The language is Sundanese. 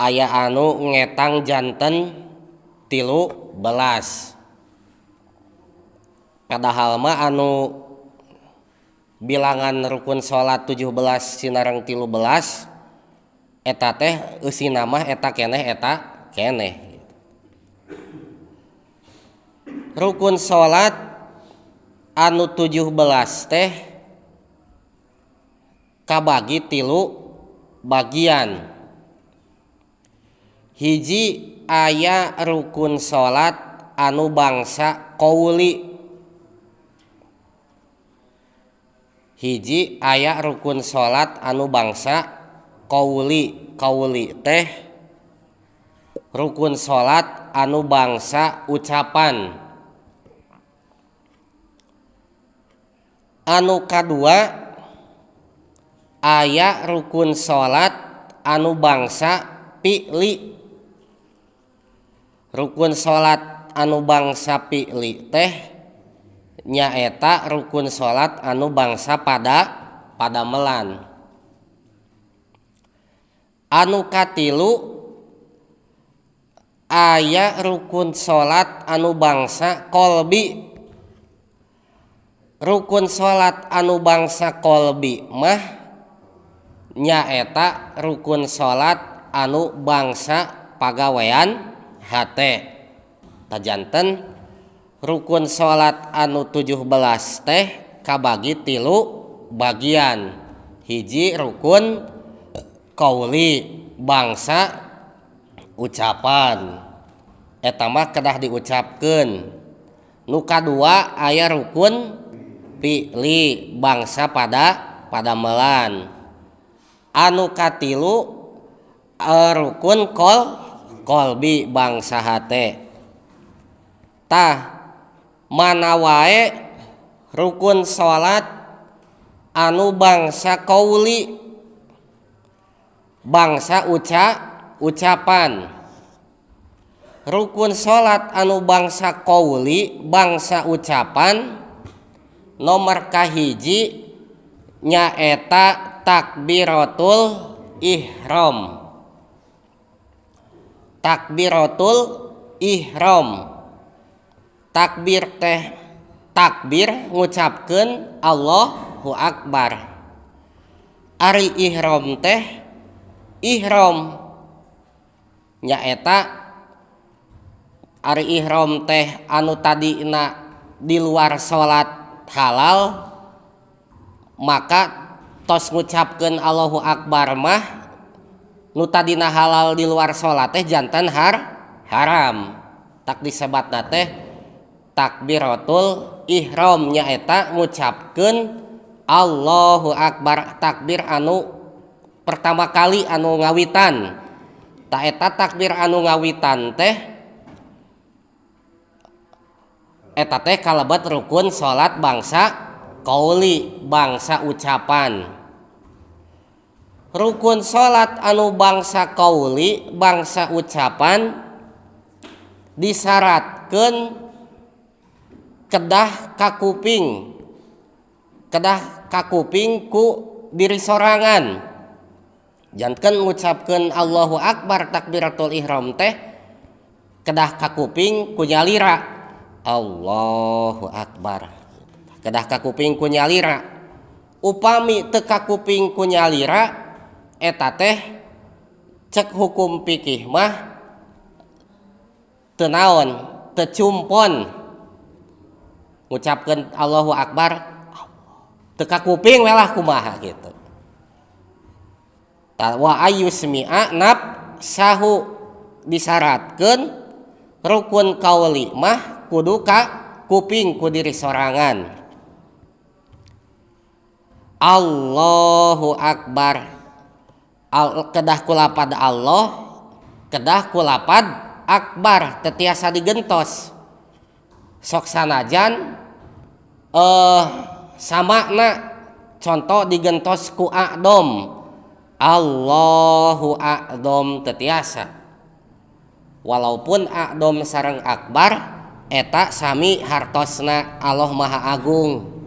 Aya anu ngetang janten 13. Padahal mah anu bilangan rukun salat 17 sinareng 13 eta teh eusina mah eta keneh eta keneh. Rukun salat anu 17 teh kabagi 3 bagian. Hiji aya rukun salat anu bangsa qauli. Hiji aya rukun salat anu bangsa qauli. Qauli teh rukun salat anu bangsa ucapan. Anu kadua aya rukun salat anu bangsa fi'li. Rukun salat anu bangsa fi'li teh nyaeta rukun salat anu bangsa pada padamelan. Anu katilu aya rukun salat anu bangsa qalbi. Rukun salat anu bangsa qalbi mah nyaeta rukun salat anu bangsa pagawean hate. Tajanten rukun salat anu 17 teh kabagi 3 bagian. Hiji rukun qauli bangsa ucapan, eta mah kedah diucapkeun. Nu kadua aya rukun fi'li bangsa pada padamelan. Anu katilu rukun qalbi bangsa hate. Tah mana wae rukun salat anu bangsa qauli bangsa ucapan. Rukun salat anu bangsa qauli bangsa ucapan nomor kahiji nyaeta takbiratul ihram. Takbiratul ihram. Takbir teh takbir ngucapkeun Allahu Akbar. Ari ihram teh ihram nyaeta ari ihram teh anu tadina di luar salat halal, maka tos ngucapkeun Allahu Akbar mah nu tadina halal di luar salat teh janten haram. Tak disebatna teh takbiratul ihram nyaeta ngucapkeun Allahu Akbar, takbir anu pertama kali anu ngawitan. Ta eta takbir anu ngawitan teh eta teh kalebet rukun salat bangsa qauli bangsa ucapan. Rukun salat anu bangsa qauli bangsa ucapan disyaratkeun kedah kakuping, kedah kakuping ku diri sorangan. Janten ngucapkeun Allahu Akbar takbiratul ihram teh kedah kakuping ku nyalira Allahu Akbar, kedah kakuping ku nyalira. Upami teu kakuping ku nyalira eta teh cek hukum fikih mah teu naon, teu cumpon ngucapkeun Allahu Akbar teu kakuping we lah kumaha gitu. Wa ayyusmi'a nafsahu disyaratkeun rukun qauli mah kudu ka kuping ku diri sorangan. Allahu Akbar. Kedah kulapad Allah, kedah kulapad akbar, teu tiasa digentos. Sok sanajan samakna contoh digentos ku a'dom. Allahu a'dom teu tiasa. Walaupun a'dom sareng akbar eta sami hartosna Allah Maha Agung.